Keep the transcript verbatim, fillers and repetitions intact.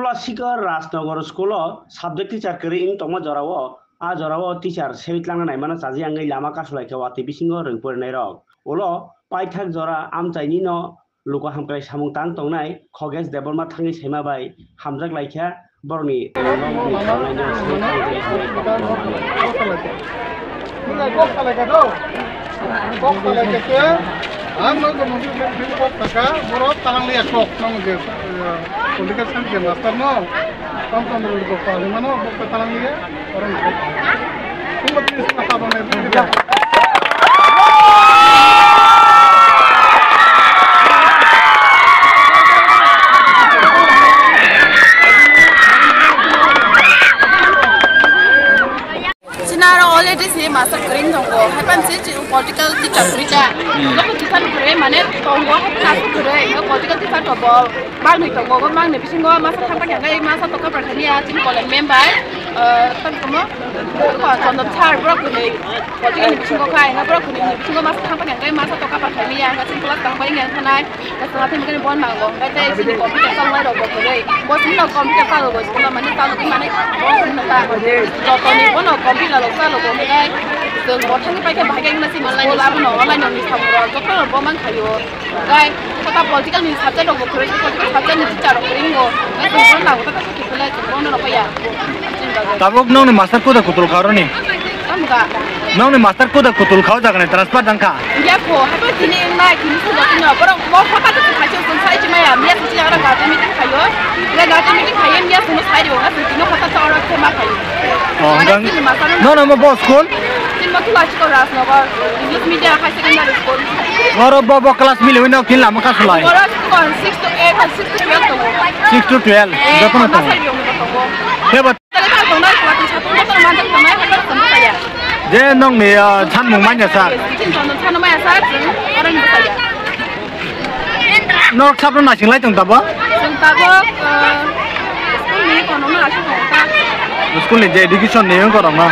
Plasika Rajnagar school o subject teacher kwrwi wng tongma jorao, a jorao teacher sewi tlangna naimano chaji wngwi lama kasulaikha watwi bisingo rwng porinairok. Ulo paithak jora amchainino luku hamkrai samung tang tongnai Khogesh Debbarma thangwi saima bai hamjak laikha borokni. Kok salai kha do. Kok salai kha khe. Ang no jomo khe kok saka, borok talang liya kok, nang je, eh, political science je master no, Ram Chandra Rao kok salai mano, kok talang liya, orang kok. Tunggu, tunggu, tunggu, tunggu, tunggu. Chini aro already se master kwrwi tongo, haiphano se chini political teacher kwrwi ta. Joto teacher kwrwi mane tongo, haiphano aswk kwrwi, ino political teacher to bo manwi tongo, bo manwi bisingo masa thangpa khe hwnkhai masa to kapra thani ya, chini college member, ah, tamo tamo, ko Chondon sir, borok kwrwi, political ni bisingo khai, hwnkhai borok kwrwi ni bisingo masa thangpa khe hwnkhai masa to kapra thani ya, hwnkhai chini class tangbai wngya thanai. Kasama thengkani bon nango, hwnkhe tei chini computer chalnai rok bo kwrwi. Bo chini no computer chalo bo school mani chalo di mani bo chini no ta. Joto ni bono computer rok chalo bo hwnkhe chwng bo thangwi paikha bahai khe wngna chini school abono online ni samung rok joto no bo mankhaio. Hwnkhe kota political ni subject rok bo kwrwi, political subject ni teacher rok kwrwi wngo. Hwnkhe chwng bono nango ta ta khe belai chwng bono rok ya. Tabuk nokni master koda kutul kharoni? Tamo da? Nokni master koda kutul khao jagani transfer dangkha? Iya ko, haibo tini nai tini sudo tini borok bo hota to khaisi sung sai chimaya, miya susi ora gate meeting khayo. Ora gate meeting khayo, miya suno sai dio, ngai tini hota to ora chema khayo. Oh, hwnkhe tini master no, no, mo bo school? Tini mo tula chiko Rajnagar English Medium High Secondary School. Oro bo, bo class mili wino kin lama ka sulai? Oro six to eight, six to twelve tongo. Six to twelve, eh, jotono tongo. Sai dio mo tongo. Hebo Je nokni, ah, sanmung manya sa. Norok sabno naising lai tong tabo? School ni je education ni wng korokma.